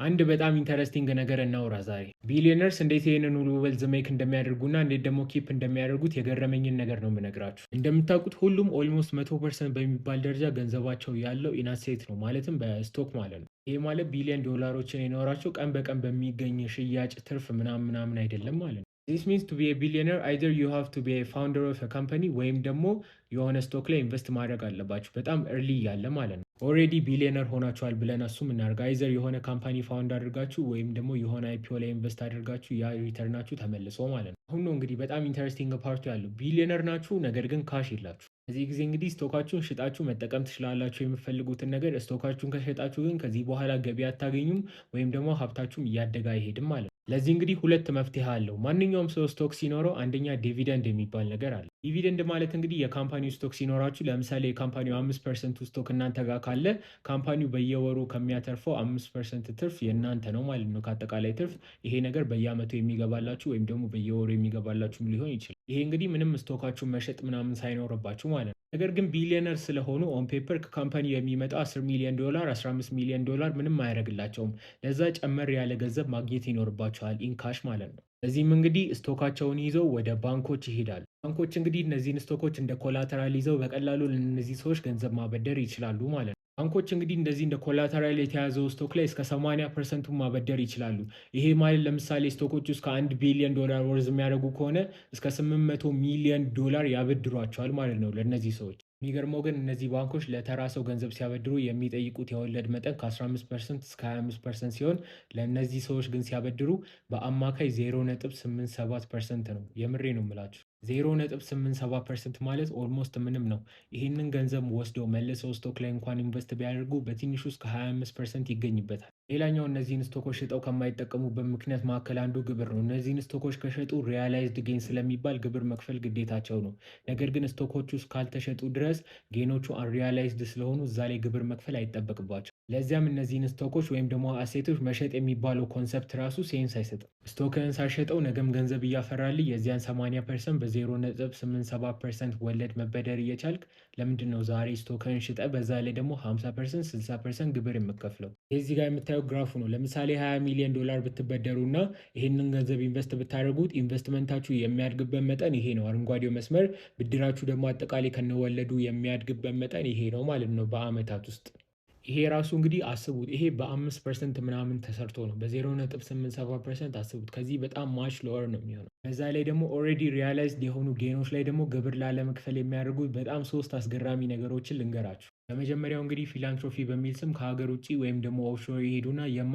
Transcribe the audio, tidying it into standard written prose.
አንድ በጣም interesting ነገር እናውራ ዛሬ። Billionaires እንዴት ይህንን ሁሉ wealth make እንደሚያደርጉና እንዴት ደግሞ keep እንደሚያደርጉት የገረመኝን ነገር ነው የምነግራችሁ። እንደምታውቁት ሁሉም almost 100% በሚባል ደረጃ ገንዘባቸው ያለው in asset ነው፣ ማለትም በ stock ማለት ነው። ይሄ ማለት ቢሊዮን ዶላሮችን የኖራቸው ቀን በቀን በሚገኝ ሽያጭ ትርፍ ምናምን ምናምን አይደለም ማለት ነው። This means to be billionaire, either you have to be founder of company ወይም ደግሞ የሆነ stock ላይ invest ማድረግ አለባችሁ በጣም early እያለ ማለት ነው። Already billionaire ሆናችኋል ብለን assume እናድርግ። Either የሆነ company found አድርጋችሁ ወይም ደግሞ የሆነ IPO ላይ invest አድርጋችሁ ያ return ኣችሁ ተመልሶ ማለት ነው። አሁን ነው እንግዲህ በጣም interesting part ኡ ያለው። ቢሊዮነር ናችሁ፣ ነገር ግን cash የላችሁ። በዚህ ጊዜ እንግዲህ stock ኣችሁን ሽጣችሁ መጠቀም ትችላላችሁ የምትፈልጉትን ነገር። Stock ኣችሁን ከሸጣችሁ ግን ከዚህ በኋላ ገቢ አታገኙም ወይም ደግሞ ሀብታችሁም እያደገ አይሄድም ማለት ነው። ለዚህ እንግዲህ ሁለት መፍትሄ አለው። ማንኛውም ሰው stock ሲኖረው አንደኛ dividend የሚባል ነገር አለ። Dividend ማለት እንግዲህ የ company ው stock ሲኖራችሁ፣ ለምሳሌ የ company ው 5% ኡ stock እናንተ ጋር ካለ company ው በየወሩ ከሚያተርፈው 5% ትርፍ የእናንተ ነው ማለት ነው፣ ከአጠቃላይ ትርፍ። ይሄ ነገር በየአመቱ የሚገባላችሁ ወይም ደግሞ በየወሩ የሚገባላችሁም ሊሆን ይችላል። ይሄ እንግዲህ ምንም stock ኣችሁን መሸጥ ምናምን ሳይኖርባችሁ ማለት ነው። ነገር ግን ቢሊዮነር ስለሆኑ on paper ከ company የሚመጣው 10 ሚሊዮን ዶላር፣ 15 ሚሊዮን ዶላር ምንም አያደርግላቸውም። ለዛ ጨመር ያለ ገንዘብ ማግኘት ይኖርባቸዋል in cash ማለት ነው። ለዚህም እንግዲህ stock ኣቸውን ይዘው ወደ ባንኮች ይሄዳሉ። ባንኮች እንግዲህ እነዚህን stock ኦች እንደ collateral ይዘው በቀላሉ ለእነዚህ ሰዎች ገንዘብ ማበደር ይችላሉ ማለት ነው። ባንኮች እንግዲህ እንደዚህ እንደ collateral የተያዘው stock ላይ እስከ 80% ኡን ማበደር ይችላሉ። ይሄ ማለት ለምሳሌ stock ኦች እስከ 1 ቢሊዮን ዶላር worth የሚያደርጉ ከሆነ እስከ 800 ሚሊዮን ዶላር ያበድሯቸዋል ማለት ነው ለእነዚህ ሰዎች። የሚገርመው ግን እነዚህ ባንኮች ለተራ ሰው ገንዘብ ሲያበድሩ የሚጠይቁት የወለድ መጠን ከ15% እስከ 25% ሲሆን ለእነዚህ ሰዎች ግን ሲያበድሩ በአማካይ 0.87% ነው። የምሬ ነው የምላችሁ። 0.87% ማለት almost ምንም ነው። ይህንን ገንዘብ ወስደው መልሰው stock ላይ እንኳን invest ቢያደርጉ በትንሹ እስከ 25% ይገኝበታል። ሌላኛው እነዚህን stock ኦች ሽጠው ከማይጠቀሙበት ምክንያት መካከል አንዱ ግብር ነው። እነዚህን stock ኦች ከሸጡ realized gain ስለሚባል ግብር መክፈል ግዴታቸው ነው። ነገር ግን stock ኦቹ እስካልተሸጡ ድረስ gain ኦቹ unrealized ስለሆኑ እዛ ላይ ግብር መክፈል አይጠበቅባቸው። ለዚያም እነዚህን stock ኦች ወይም ደግሞ asset ኦች መሸጥ የሚባለው concept ራሱ sense አይሰጥም። Stock ን ሳሸጠው ነገም ገንዘብ እያፈራልኝ የዚያን 80% በ0.87% ወለድ መበደር እየቻልክ ለምንድን ነው ዛሬ stock ን ሽጠህ በዛ ላይ ደግሞ 50%፣ 60% ግብር የምከፍለው? እዚህ ጋር የምታየው graph ኡ ነው። ለምሳሌ 20 ሚሊዮን ዶላር ብትበደሩ እና ይህንን ገንዘብ invest ብታደርጉት ኢንቨስትመንታችሁ የሚያድግበት መጠን ይሄ ነው፣ አረንጓዴው መስመር። ብድራችሁ ደግሞ አጠቃላይ ከነወለዱ የሚያድግበት መጠን ይሄ ነው ማለት ነው በአመታት ውስጥ። ይሄ ራሱ እንግዲህ አስቡት፣ ይሄ በ5% ምናምን ተሰርቶ ነው። በ0.87% አስቡት። ከዚህ በጣም much lower ነው የሚሆነው። በዛ ላይ ደግሞ already realized የሆኑ gain ኦች ላይ ደግሞ ግብር ላለመክፈል የሚያደርጉት በጣም ሶስት አስገራሚ ነገሮችን ልንገራችሁ። በመጀመሪያው እንግዲህ philanthropy በሚል ስም ከሀገር ውጭ ወይም ደግሞ offshore ይሄዱና የማይ